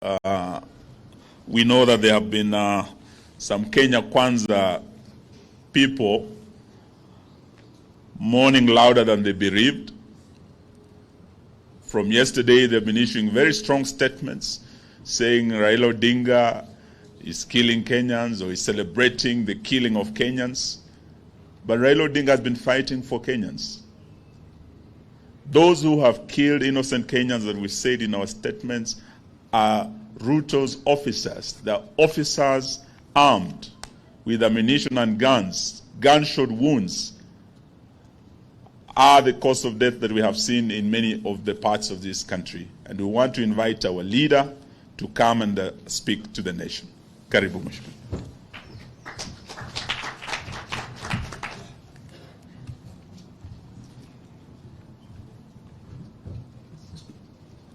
We know that there have been some Kenya Kwanza people mourning louder than the bereaved. From yesterday, they've been issuing very strong statements saying Raila Odinga is killing Kenyans or is celebrating the killing of Kenyans. But Raila Odinga has been fighting for Kenyans. Those who have killed innocent Kenyans that we said in our statements are Ruto's officers. The officers armed with ammunition and guns, gunshot wounds, are the cause of death that we have seen in many of the parts of this country. And we want to invite our leader to come and speak to the nation. Karibu Mheshimiwa.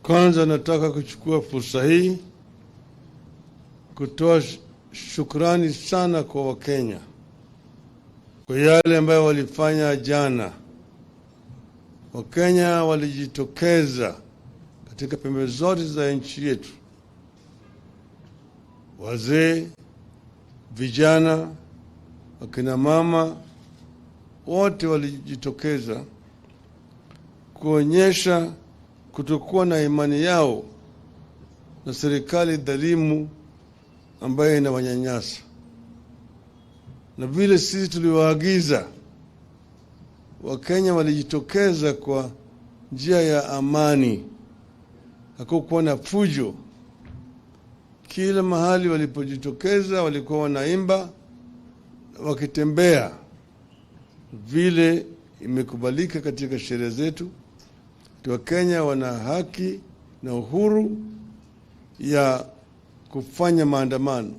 Kwanza nataka kuchukua fursa hii kutoa shukrani sana kwa Wakenya kwa yale ambayo walifanya jana. Wakenya walijitokeza katika pembe zote za nchi yetu, wazee, vijana, wakina mama, wote walijitokeza kuonyesha kutokuwa na imani yao na serikali dhalimu ambayo inawanyanyasa. Na vile sisi tuliwaagiza, Wakenya walijitokeza kwa njia ya amani, hakukuwa na fujo. Kila mahali walipojitokeza walikuwa wanaimba wakitembea vile imekubalika katika sheria zetu. Wakenya wana haki na uhuru ya kufanya maandamano.